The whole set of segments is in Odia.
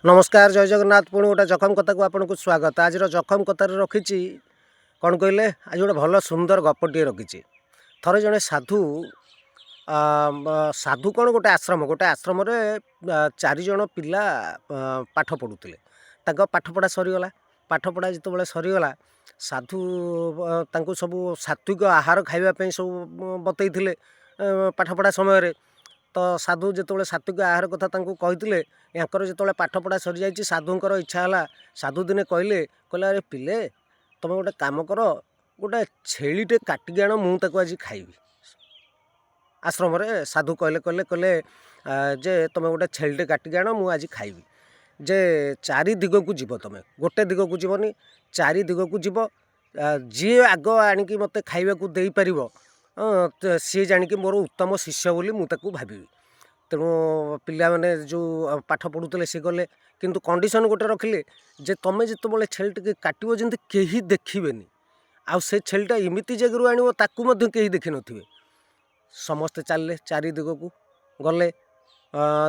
ନମସ୍କାର, ଜୟ ଜଗନ୍ନାଥ। ପୁଣି ଗୋଟେ ଜଖମ କଥାକୁ ଆପଣଙ୍କୁ ସ୍ୱାଗତ। ଆଜିର ଜଖମ କଥାରେ ରଖିଛି କ'ଣ କହିଲେ, ଆଜି ଗୋଟେ ଭଲ ସୁନ୍ଦର ଗପଟିଏ ରଖିଛି। ଥରେ ଜଣେ ସାଧୁ, ସାଧୁ କ'ଣ, ଗୋଟେ ଆଶ୍ରମରେ ଚାରିଜଣ ପିଲା ପାଠ ପଢ଼ୁଥିଲେ। ତାଙ୍କ ପାଠପଢ଼ା ସରିଗଲା। ପାଠପଢ଼ା ଯେତେବେଳେ ସରିଗଲା, ସାଧୁ ତାଙ୍କୁ ସବୁ ସାତ୍ଵିକ ଆହାର ଖାଇବା ପାଇଁ ସବୁ ବତେଇଥିଲେ ପାଠପଢ଼ା ସମୟରେ। ତ ସାଧୁ ଯେତେବେଳେ ସାତ୍ଵିକ ଆହାର କଥା ତାଙ୍କୁ କହିଥିଲେ, ୟାଙ୍କର ଯେତେବେଳେ ପାଠପଢ଼ା ସରିଯାଇଛି, ସାଧୁଙ୍କର ଇଚ୍ଛା ହେଲା। ସାଧୁ ଦିନେ କହିଲେ, "ଆରେ ପିଲେ, ତୁମେ ଗୋଟେ କାମ କର, ଗୋଟେ ଛେଳିଟେ କାଟିକି ଆଣ, ମୁଁ ତାକୁ ଆଜି ଖାଇବି।" ଆଶ୍ରମରେ ସାଧୁ କହିଲେ ଯେ ତୁମେ ଗୋଟେ ଛେଳିଟେ କାଟିକି ଆଣ, ମୁଁ ଆଜି ଖାଇବି। ଯେ ଚାରି ଦିଗକୁ ଯିବ ତୁମେ, ଗୋଟେ ଦିଗକୁ ଯିବନି, ଚାରି ଦିଗକୁ ଯିବ। ଯିଏ ଆଗ ଆଣିକି ମୋତେ ଖାଇବାକୁ ଦେଇପାରିବ, ସିଏ ଜାଣିକି ମୋର ଉତ୍ତମ ଶିଷ୍ୟ ବୋଲି ମୁଁ ତାକୁ ଭାବିବି। ତେଣୁ ପିଲାମାନେ ଯେଉଁ ପାଠ ପଢ଼ୁଥିଲେ, ସେ ଗଲେ। କିନ୍ତୁ କଣ୍ଡିସନ୍ ଗୋଟେ ରଖିଲେ ଯେ ତୁମେ ଯେତେବେଳେ ଛେଳିଟିକି କାଟିବ, ଯେମିତି କେହି ଦେଖିବେନି, ଆଉ ସେ ଛେଳିଟା ଏମିତି ଜାଗାରୁ ଆଣିବ, ତାକୁ ମଧ୍ୟ କେହି ଦେଖିନଥିବେ। ସମସ୍ତେ ଚାଲିଲେ, ଚାରି ଦିଗକୁ ଗଲେ।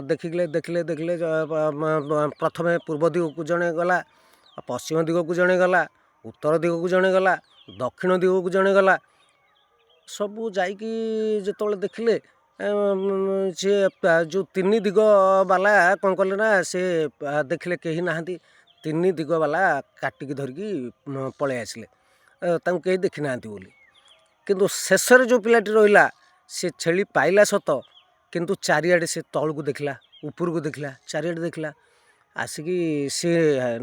ଦେଖିଲେ, ଦେଖିଲେ, ଦେଖିଲେ। ପ୍ରଥମେ ପୂର୍ବ ଦିଗକୁ ଜଣେ ଗଲା, ପଶ୍ଚିମ ଦିଗକୁ ଜଣେ ଗଲା, ଉତ୍ତର ଦିଗକୁ ଜଣେ ଗଲା, ଦକ୍ଷିଣ ଦିଗକୁ ଜଣେ ଗଲା। ସବୁ ଯାଇକି ଯେତେବେଳେ ଦେଖିଲେ, ସିଏ ଯେଉଁ ତିନି ଦିଗ ବାଲା କ'ଣ କଲେ ନା, ସେ ଦେଖିଲେ କେହି ନାହାନ୍ତି। ତିନି ଦିଗ ବାଲା କାଟିକି ଧରିକି ପଳେଇ ଆସିଲେ, ତାଙ୍କୁ କେହି ଦେଖିନାହାନ୍ତି ବୋଲି। କିନ୍ତୁ ଶେଷରେ ଯେଉଁ ପିଲାଟି ରହିଲା, ସେ ଛେଳି ପାଇଲା ସତ, କିନ୍ତୁ ଚାରିଆଡ଼େ ସେ ତଳକୁ ଦେଖିଲା, ଉପରକୁ ଦେଖିଲା, ଚାରିଆଡ଼େ ଦେଖିଲା। ଆସିକି ସିଏ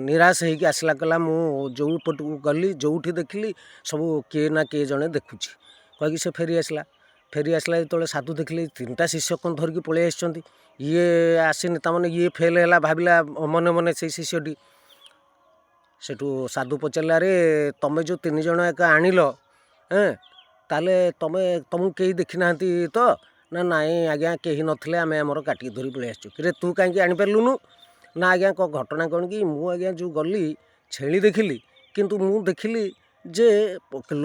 ନିରାଶ ହେଇକି ଆସିଲା। କହିଲା, "ମୁଁ ଯେଉଁ ପଟକୁ ଗଲି, ଯେଉଁଠି ଦେଖିଲି, ସବୁ କିଏ ନା କିଏ ଜଣେ ଦେଖୁଛି," କହିକି ସେ ଫେରି ଆସିଲା। ଫେରି ଆସିଲା ଯେତେବେଳେ, ସାଧୁ ଦେଖିଲେ ତିନିଟା ଶିଷ୍ୟ କ'ଣ ଧରିକି ପଳେଇ ଆସିଛନ୍ତି, ଇଏ ଆସିନି, ତାମାନେ ଇଏ ଫେଲ୍ ହେଲା, ଭାବିଲା ମନେ ମନେ ସେଇ ଶିଷ୍ୟଟି। ସେଠୁ ସାଧୁ ପଚାରିଲା, "ଆରେ, ତମେ ଯେଉଁ ତିନି ଜଣ ଏକା ଆଣିଲ, ଏଁ ତାହେଲେ ତମକୁ କେହି ଦେଖିନାହାନ୍ତି ତ?" ନା, "ନାଇଁ ଆଜ୍ଞା, କେହି ନଥିଲେ, ଆମେ ଆମର କାଟିକି ଧରି ପଳେଇ ଆସିଛୁ।" "କିରେ, ତୁ କାହିଁକି ଆଣିପାରିଲୁନୁ?" "ନା ଆଜ୍ଞା, ଘଟଣା କ'ଣ କି, ମୁଁ ଆଜ୍ଞା ଯେଉଁ ଗଲି, ଛେଳି ଦେଖିଲି, କିନ୍ତୁ ମୁଁ ଦେଖିଲି ଯେ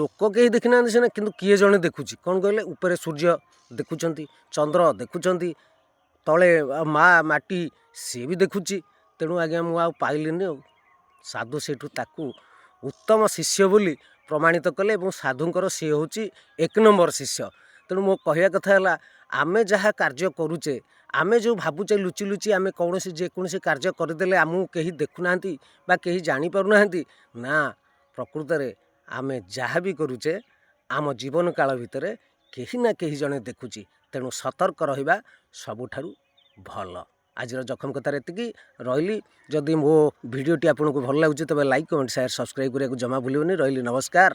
ଲୋକ କେହି ଦେଖିନାହାନ୍ତି ସିନା, କିନ୍ତୁ କିଏ ଜଣେ ଦେଖୁଛି। କ'ଣ କହିଲେ, ଉପରେ ସୂର୍ଯ୍ୟ ଦେଖୁଛନ୍ତି, ଚନ୍ଦ୍ର ଦେଖୁଛନ୍ତି, ତଳେ ମା ମାଟି ସିଏ ବି ଦେଖୁଛି। ତେଣୁ ଆଜ୍ଞା, ମୁଁ ଆଉ ପାଇଲିନି।" ଆଉ ସାଧୁ ସେଇଠୁ ତାକୁ ଉତ୍ତମ ଶିଷ୍ୟ ବୋଲି ପ୍ରମାଣିତ କଲେ ଏବଂ ସାଧୁଙ୍କର ସିଏ ହେଉଛି ଏକ ନମ୍ବର ଶିଷ୍ୟ। ତେଣୁ ମୋ କହିବା କଥା ହେଲା, ଆମେ ଯାହା କାର୍ଯ୍ୟ କରୁଛେ, ଆମେ ଯେଉଁ ଭାବୁଛେ ଲୁଚି ଲୁଚି ଆମେ କୌଣସି ଯେକୌଣସି କାର୍ଯ୍ୟ କରିଦେଲେ ଆମକୁ କେହି ଦେଖୁନାହାନ୍ତି ବା କେହି ଜାଣିପାରୁନାହାନ୍ତି, ନା, ପ୍ରକୃତରେ ଆମେ ଯାହା ବି କରୁଛେ, ଆମ ଜୀବନ କାଳ ଭିତରେ କେହି ନା କେହି ଜଣେ ଦେଖୁଛି। ତେଣୁ ସତର୍କ ରହିବା ସବୁଠାରୁ ଭଲ। ଆଜିର ଜଖମ କଥାରେ ଏତିକି ରହିଲି। ଯଦି ମୋ ଭିଡ଼ିଓଟି ଆପଣଙ୍କୁ ଭଲ ଲାଗୁଛି, ତେବେ ଲାଇକ୍, କମେଣ୍ଟ, ସେୟାର, ସବସ୍କ୍ରାଇବ୍ କରିବାକୁ ଜମା ଭୁଲିବନି। ରହିଲି, ନମସ୍କାର।